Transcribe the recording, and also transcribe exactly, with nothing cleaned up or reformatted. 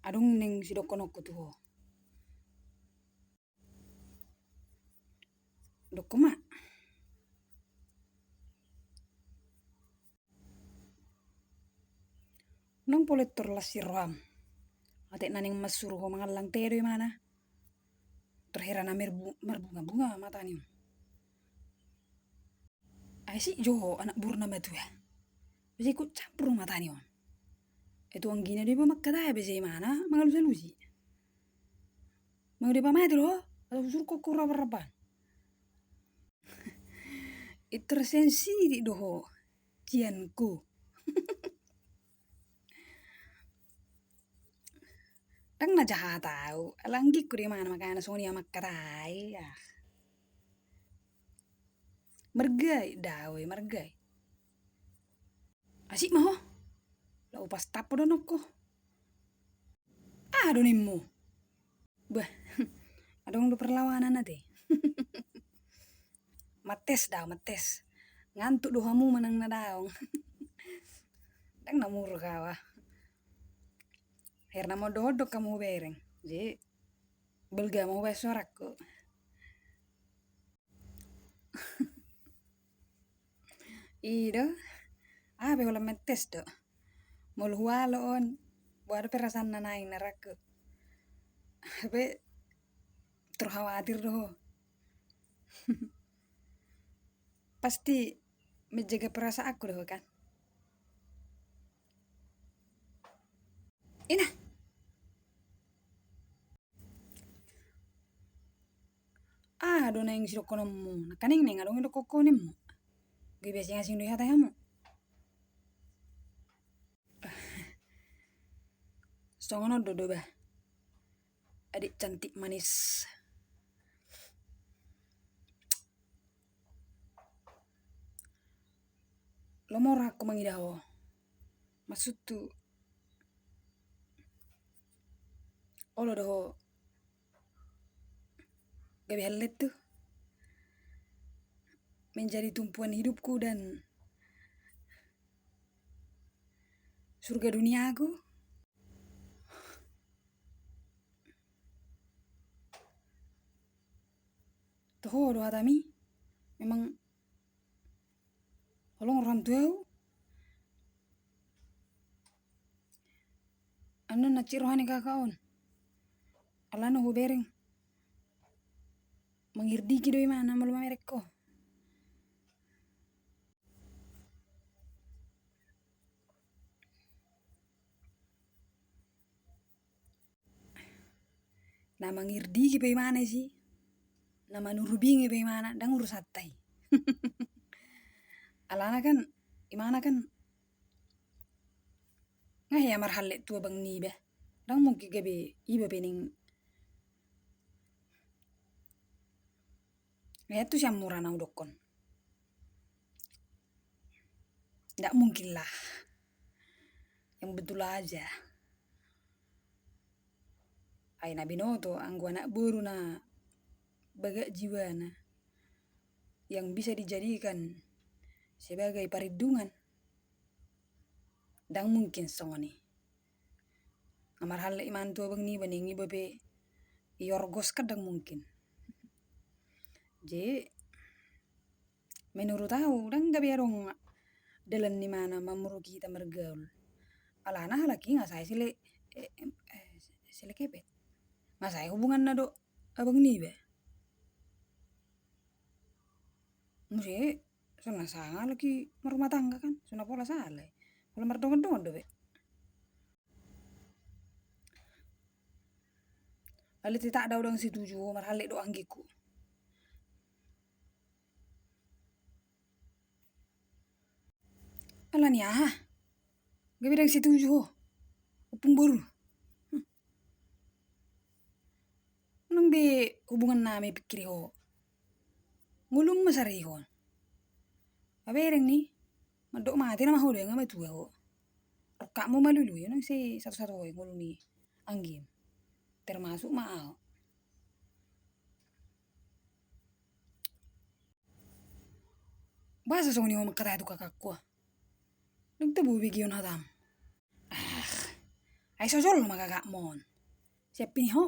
Adong naeng sidohononku tu ho. Dohon ma. Unang pola tor las ni roham. Atik na naeng mansuru ho mangallang teh do imana. Tor hera na merbu-, marbunga-bunga mata ni on. Ai sik jo ho anak boru na matua. Basa ikut campur mata ni on. Ai tu anggina do iba mangkatai, basa imana mangalus-alusi. Molo dipamate do ho, asa husurhon ho raban-raban. Intersensi do ho, cianku. Ndang na jahat au, ala anggingku do imana makana songon i au mangkatai, ah. Marga i, dawe, marga i. Asik ma ho. Laho pastapo do nangko. Aha do nimmu? Bah, adong do perlawanan ate. Mates do au, mates. Ngantuk do hamu manang na daong. Ndang na muruk au ah. Hera na mondok-ondok hamu hubereng. Jadi, balga ma hubahen suarangku. I do. Aha pe holan mates do. Molo hualo on, boha do perasaan na naeng na rangku. Hape terkhawatir do ho. Pasti menjaga perasaanku do ho kan. Ina. Aha do naeng sidohononmu? Nangkaning naeng adong i dohononku nimmu. Gabe asing-asing do i hata hamu. Songon on do, do bah. Adik cantik manis. Lomo rohangku mangida ho. Maksudku, olo do ho gabe hallet tu menjadi tumpuan hidupku dan surga duniaku. Tu ho do hatami, memang holong roham tu au. Annon na cik roha ni kakak on. Alana hubereng mangirdiki do imana molo mamereng ho. Na mangirdiki pe imana i si, na manurubingi pe imana, ndang urusanta i. Alana kan, imana kan, nga hea marhallet tu abang niba, ndang mungkin gabe iba pe ning. Nga hea tu sian mura na hudokkon. Ndak mungkin lah. Yang betul aja. Ai na binoto anggo anak boru na bagak jiwana yang bisa dijadikan sebagai parlindungan, ndang mungkin songon i. Nga marhallet imana tu abang niba ning iba pe iorgos kan ndang mungkin. Jadi menurut au ndang gabe adong dalan ni imana mamuruk hita margaul. Alana halak i nga sae sile, eh, eh, sile kepet. Nga sae hubunganna do abang niba. Muse so na sanga halak i marumah tangga kan, so na pola sala i. Pola mardongan-dongan dope. Alai tetap do au ndang setuju ho marhallet dohot anggingku. Alani aha? Gabe ndang setuju ho. Ompung boru. Unang be hubungan nami pikkiri ho. Ngolum ma sarihon. Habereng ni, mandok mate nama ho do, nga matua ho. Rongkapmu malului, unang se satu-satu ho i ngolu ni anggim. Termasuk ma au. Boasa songon i ho mangkatai tu kakakku ah. Ndang tabo be giot hatam. Ah. Ai so jolo ma gagatmon. Sian pini ho.